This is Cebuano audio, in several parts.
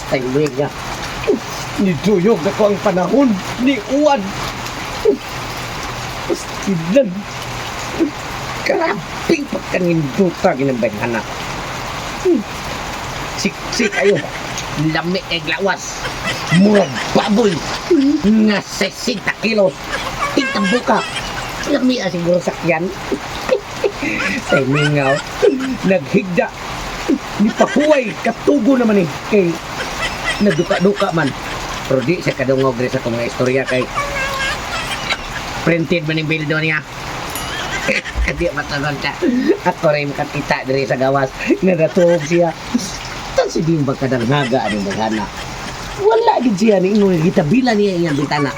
Timing niya. Niduyog na ko ang panahon. Ni Uwan. Pastilan. Grabing pagkaninduta ginambayhana. Siksik ayo. Lami kay glawas. Murag baboy. Nga 60 kilos. Tingtambuka. Lami ah siguro sakyan. Timingaw. Naghigda. Ni pahuway katugo naman eh. Kay nagduka-duka man. Pero di siya kadungog rin sa akong mga istorya kay printed man yung bildo niya. Di matanon siya. Ako rin makakita diri sa gawas nga natuog siya. Tan si Ding pagkadanghaga ani maghana. Wala gid siya ni ingon gitabila niya iyang bintana.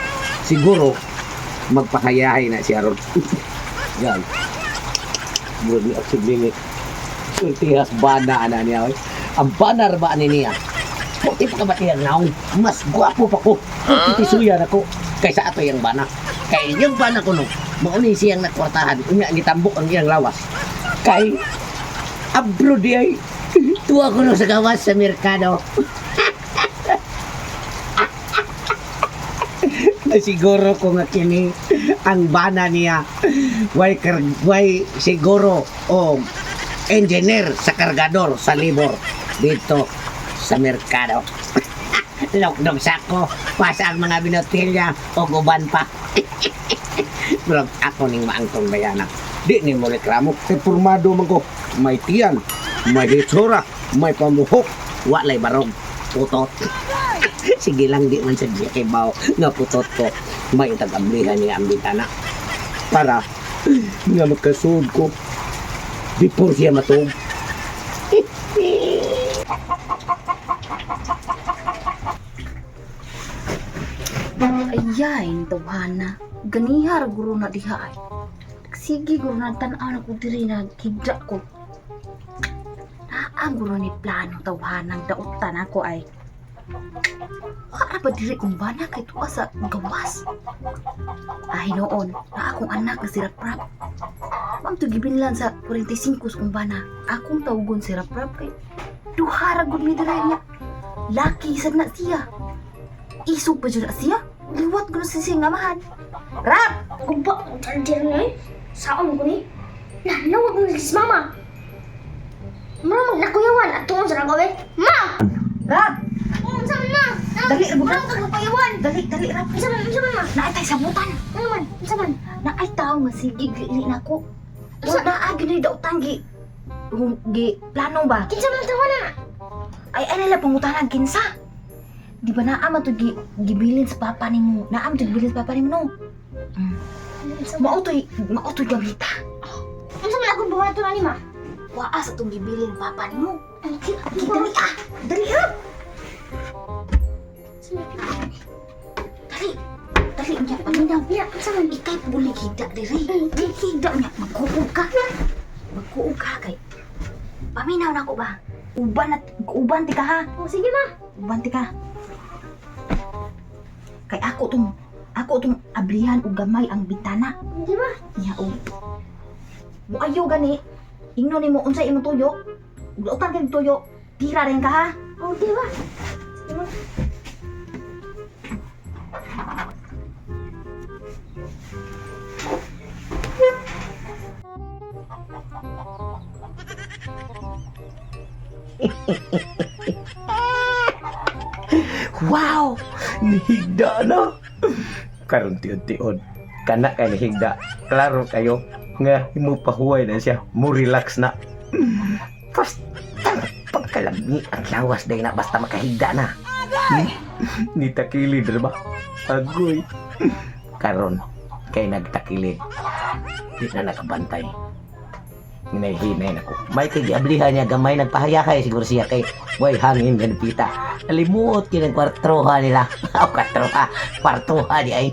Siguro magpakayahay na siya ron. Yan. Murag ni Aksib Lingit. Sultihas bana ana niya. Oy. Ang banar ba ani niya? Puti pa ka ba tiyang naong? Mas gwapo pa ko. Puti tisuyan ako kaysa ato yung bana. Kay yung bana ko no, mauni siyang nakwartahan. Unya gitambok ang iyang lawas. Kay abroad di ay. Tuwa ko no sa gawas sa merkado. Na siguro ko nga kini ang bana niya way siguro o engineer sa kargador sa libor dito sa merkado. Lokdog sako, pasa ang mga binotilya o uban pa. Murag ako ning maangkong bayana. Di ni mo reklamo, kay pormado man ko. May tiyan, may hitsura, may pamuhok, walay barog, putot. Sige lang, di man sa siya kay bao nga putot ko. May tag-ablihan niya ang bintana. Para nga magkasuod ko before siya matuog. Ayay, tawhana. Ganihar guro na diha ay. Sige guro na tan-aw na ko diri na higda ko. Naa guro ni plano tawhanang dautan ako ay. Wala ba diri kung bana kay tuwa sa gawas? Ay noon, na akong anak na si Raprap. Ma'am to gibillan sa 45 kung bana. Akong tawgon si Raprap kay duhara gud mi diri niya. Laki sad na siya. Isog pa jud na siya. Liwat ko na siya siyang amahan. Rap! Guba, ang charger na eh. Saon ko ni. Na, nawag mo si mama. Mura mag nakuyawan at tuon sa nagawi. Ma! Rap! Oh, unsa man ma? Dali, Mura mag nakuyawan. Dali, dali, rap. Unsa man ma? Naay sabutan. Ano man? Unsa man? Naay tao nga sige gili na ko. Wala na gini daw tanggi. Gi plano ba? Kinsa man tawa na? Ay ay nila pangutanan kinsa. Di ba naa man to gi gibilin sa papa nimo? Naa man to gibilin sa papa nimo no. Unsa man? Mao to'y gamita. Unsa man akong buhaton ani ma? Waa sa tong gibilin papa nimo. Ay, Gi dali ah. Dali ah. Dali. Dali niya paminaw. Ya, unsa man? Ikay bulig higda diri. Higda niya magkuog ka. Magkuog ka kay. Paminaw na ko ba? Uban at uban ti ka ha. Oh, sige ma. Uban ti ka. Kay ako tong ablihan og gamay ang bitana. Sige ma. Niya og. Muayo gani. Ingno nimo unsa imong tuyo? Ug lautan kay tuyo. Tira rin ka ha. Oh, di ba? Sige ma. Wow! Nihigda na! Karon tiod-tiod. Kana kay nihigda. Klaro kayo nga mo pahuway na siya. Mo relax na. Basta pagkalami ang lawas day na basta makahigda na. Ni takilid ba? Agoy. Karon kay nagtakilid. Di na nakabantay. Hinay-hinay na ko. May kay giablihan niya gamay nagpahayakay siguro siya kay way hangin ganpita. Nalimuot yun ang kwartroha nila. O kwartroha. Kwartoha di ay.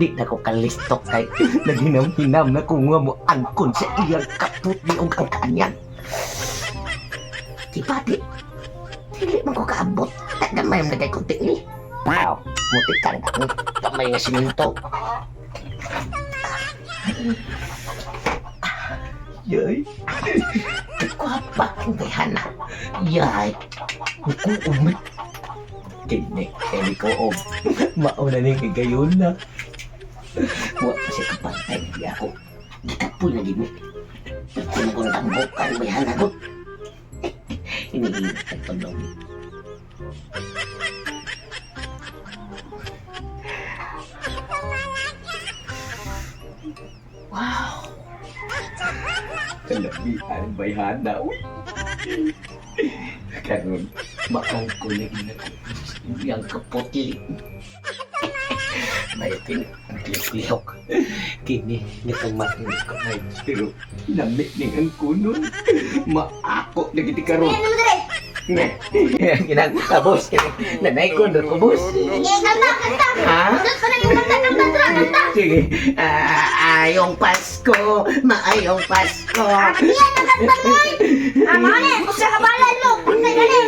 Di na ko kalistok kay naghinam-hinam na ko nga mo angkon sa iyang kaput ni og ang kanyan. Di pati, dili man ko kaabot. Tagamay mo na kay kunti ni. Wow, muti kang ang gamay nga siminto. Yay. Gwapa ang bayhana. Yay. Ang kuog man. Kini, kini ko og. Mauna ni higayon na. Wa pa siya kapantay di ako. Gikapoy lagi mi. Kung kung tambukan may hanagot. Iniingat ang tulog. Wow! Kalabian bayhana, uy! Karon, maangko lagi na ko iyang kaputi. Mayatin ang lihok. Kini nikamatay kamay. Pero lamit ning ang kunon. Maako na giti karon. Ano mo dere? Ginang, boss. Nanay ko na ko, boss. Sige, kanta, kanta. Ha? Dot pa lang yung kanta, kanta, kanta, kanta. Sige. Ah, ayong Pasko, maayong Pasko. Yan ang kanta mo. Ah, mga ne, usa ka balay mo. Patay ka ni.